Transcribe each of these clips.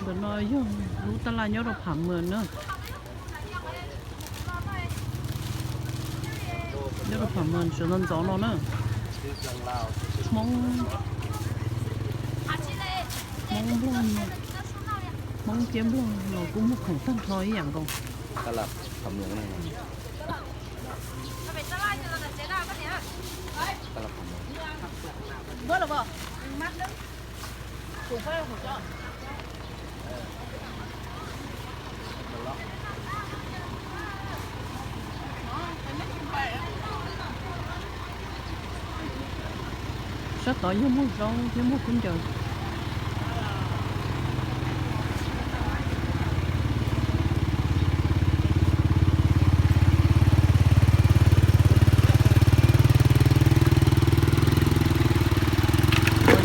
Ntawm no yog lub tab laj nyob rau Pham Mwas na. Nyob rau Pham Mwas sawv ntxov ntxov no na. Hmoob, Hmoob Nplog, Hmoob thiab Nplog los kuj muag khoom tag nrho ib yam nkaus. Sab tod yog muag zaub thiab muag khaub ncaws.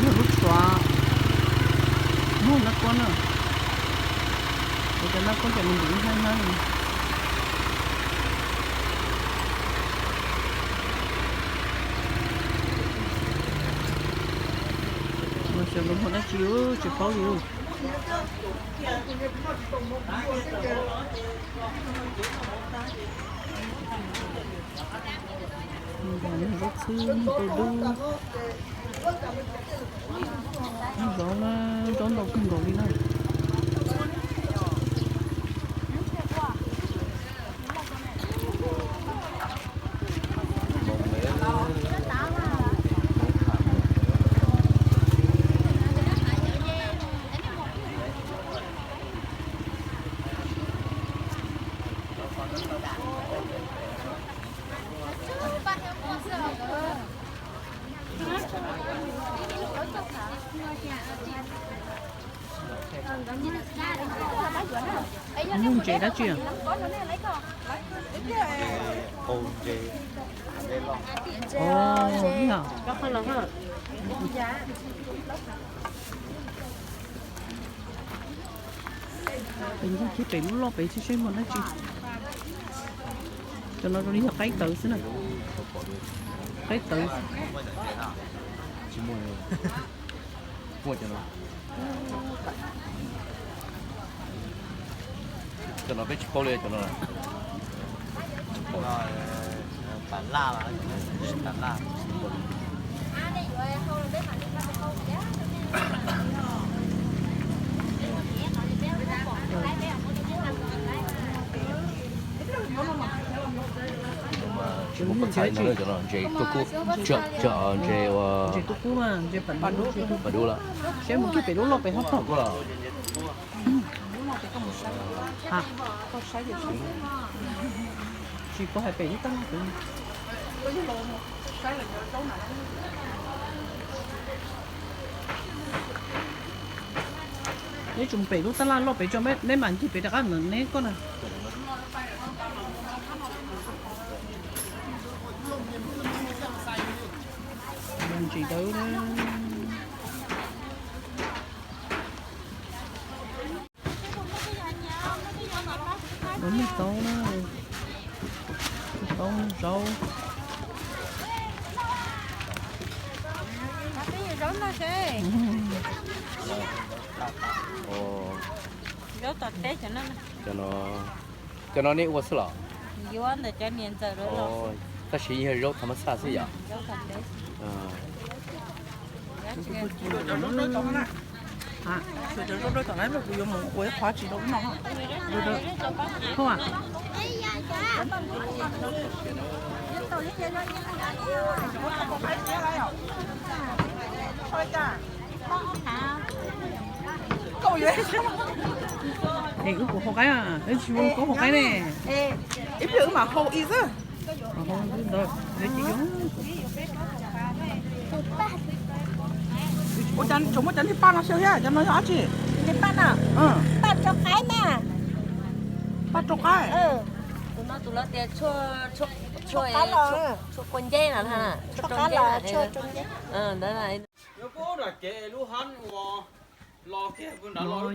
Yog lub tshuav muag nab kuab na. Kuv cov nab kuab ces nws ntim ib hnab hnab li. Xyov lawv muag dab tsi tsis paub li. Zaub txhwb, zaub dub, zaub na, zaub ntau kawg nkaus li na. Ntses dab tsi? Pem ncig kiag pem lub loj pem xwb seb muaj dab tsi. Cov no zoo li yog qaib tawv xwb na. Qaib tawv. Cov no peb tsis paub li cov no. Tsis muaj koj txhais no, cov no ntses tuaj kub, ntses ua ntses tuaj kub, pas dub lawm. Saib mus kiag pem lub loj pem hov tog. Tsis paub hais pem lub tab laj. Neb tseem pem lub tab laj loj pem tso, neb mam ncig pem rov qab ntawm neb koj na. Ntsis dawb na. Lawv muag taub na, taub zaub. Cov no nej ua xwb los? Tab sis yog zaub tham mas xaj xwb yom? Es wb puas hau qaib, wb tsis muaj koob hau qaib ne. Ib pliag wb mam hau ib xwb. Ua cas tseem muaj cov niag paj no xyaw thiab, cov no yog dab tsi? Paj rau qaib. Tus no tus lawv tias tshuaj, tshuaj, tshuaj kua nceb no, tshuaj rau nceb. Los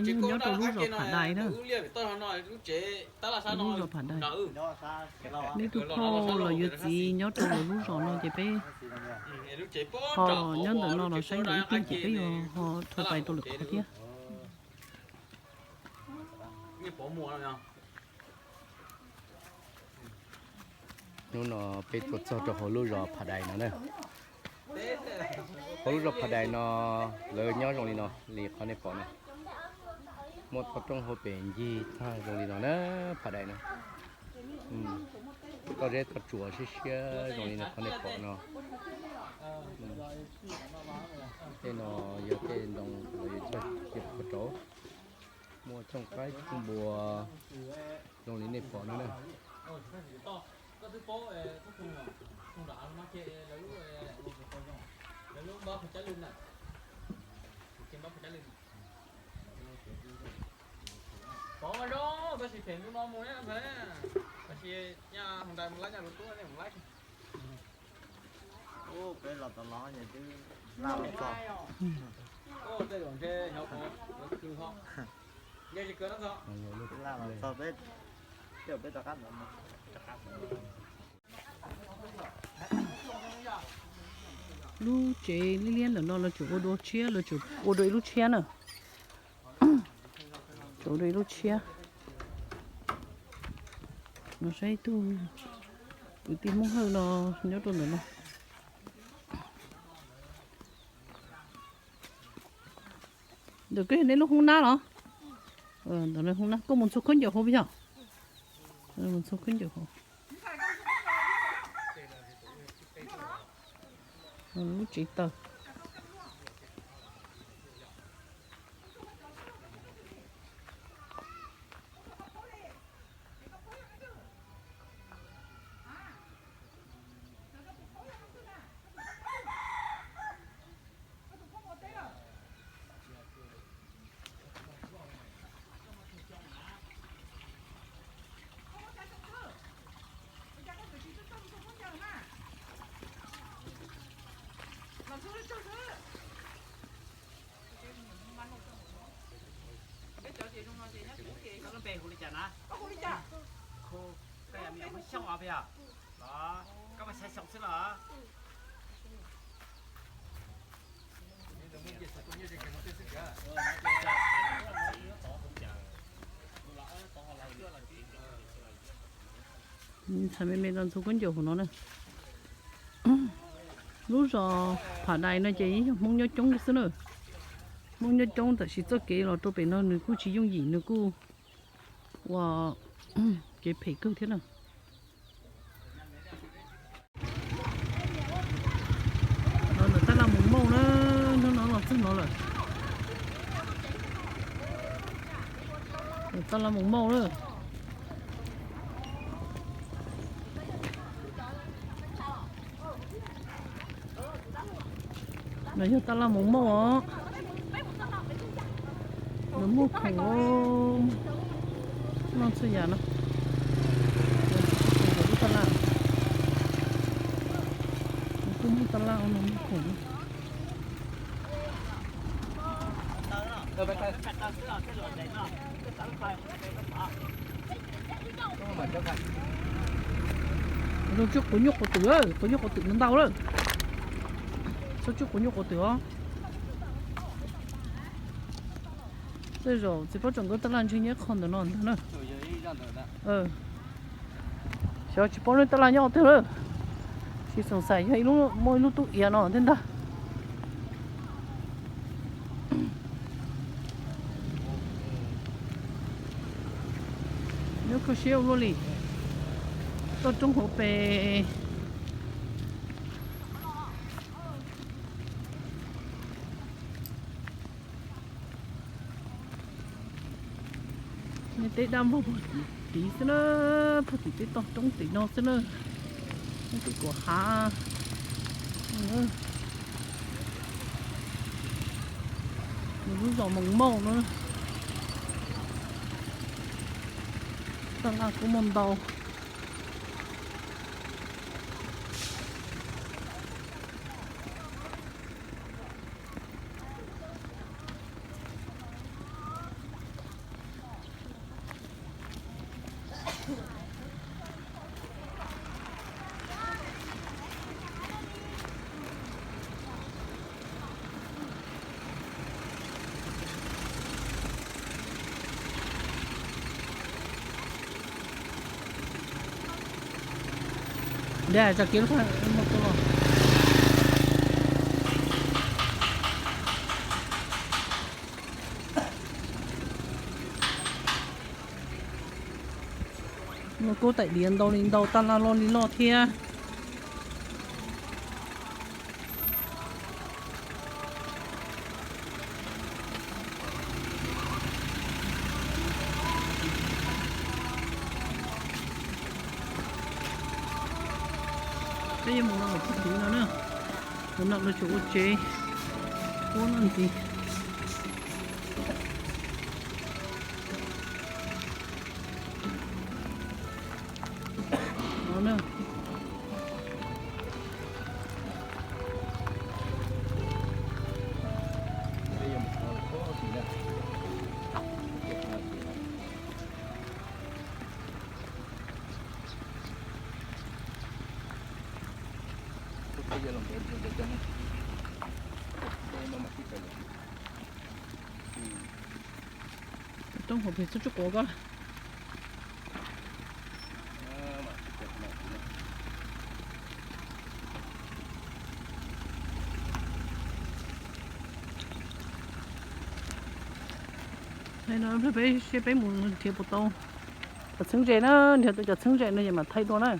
yog nyob rau lub zos Pham Dais na. Lub zos Pham Dais. Neb tus phauj los yuav txiv nyob rau lawv lub zos no ces peb ho nyob ntawm no los saib ntawm ib tiag ces peb yuav ho rhais pais rau lwm qhov thiab. Hnub no peb tuaj txog rau hauv lub zos Pham Dais no na. Hauv lub zos Pham Dais no lawv nyob zoo li no li qhov nej pom no. Muaj toj roob hauv pes ncig tag zoo li no na, Pham Dais no. Toj zeb toj tsuas siab siab zoo li no qhov nej pom no. Tej no yog tej ntoo los yog cog cia puag rau. Muaj cooj qaib cooj npua zoo li nej pom no na. Peb los tau los twb laj los txog. Lub tsev liab liab ntawm no lawv tseem ua dua tshiab, lawv tseem ua dua ib lub tshiab na. Tseem ua dua ib lub tshiab. No saib ib tug kwv tij Hmoob Hawj no nyob rau ntawm no. Ntawm koj yog nej lub hoob nab los? Ntawm no hoob nab, koj mus ntxhua khaub ncaws hauv puas yog? Mus ntxhua khaub ncaws hauv. Lub tsev taws. Peb cov ces zoo no ces nyob kuv ces koj lub npe hu li cas na? Koj hu li cas? Koj yog me nyuam Hmoob Xyooj os puas yog? Los koj mas xya xyoo xwb los? Txhais me me tau ntxhua khaub ncaws hauv no na. Lub zos Pham Dais no ces yeej yog Hmoob nyob coob xwb na. Hmoob nyob coob tab sis txoj kev los rau pem no nws kuj tsis yooj yim, nws kuj ua kev phem kawg thiab na. Los ntawm tab laj Mus Mauj na, hnub no los txog no lawm. Tab laj Mus Mauj na. No yog tab laj Mus Mauj os. Nws muaj khoom, muaj txhua yam no. Lub tab laj, nws kuj muaj tab laj no muaj khoom. Txhob tsub quav nyuj quav twm, quav nyuj quav twm ntau lawm. Txhob tsub quav nyuj quav twm os. Tej zaum txiv Pob Tsuas nkawd tab laj ntshe nyob qhov ntawm no ntag na. Xyov tsis paub lub tab laj nyob twg lawm. Tsis xoom xaim yog ib lub, muaj ib lub tub iav no thiab ntag. Nyob kho siab ua luaj li. Toj roob hauv pes. Nej teb dab vog puag tim tid xwb na, puag tim tej toj roob tim no xwb na. Nej tej kuam hav. Nws lub zos Moos Mauj na. Tab laj kuj muaj ntau. Dab tso kiv lub qhov no tuaj. Loj kub tais diav ntau li ntau, taj laj loj li loj thiab. Peb yuav mus no mas tsis tiv no na. Mus no lawv tsuas ua tsev ub no ntxiv. No na. Roob hauv pes txhub tsuj quav ko. Thaij no peb seb peb mus nrhiav puas tau cov txheeb ze na, nrhiav tau cov txheeb ze no ces mam thaij dua na.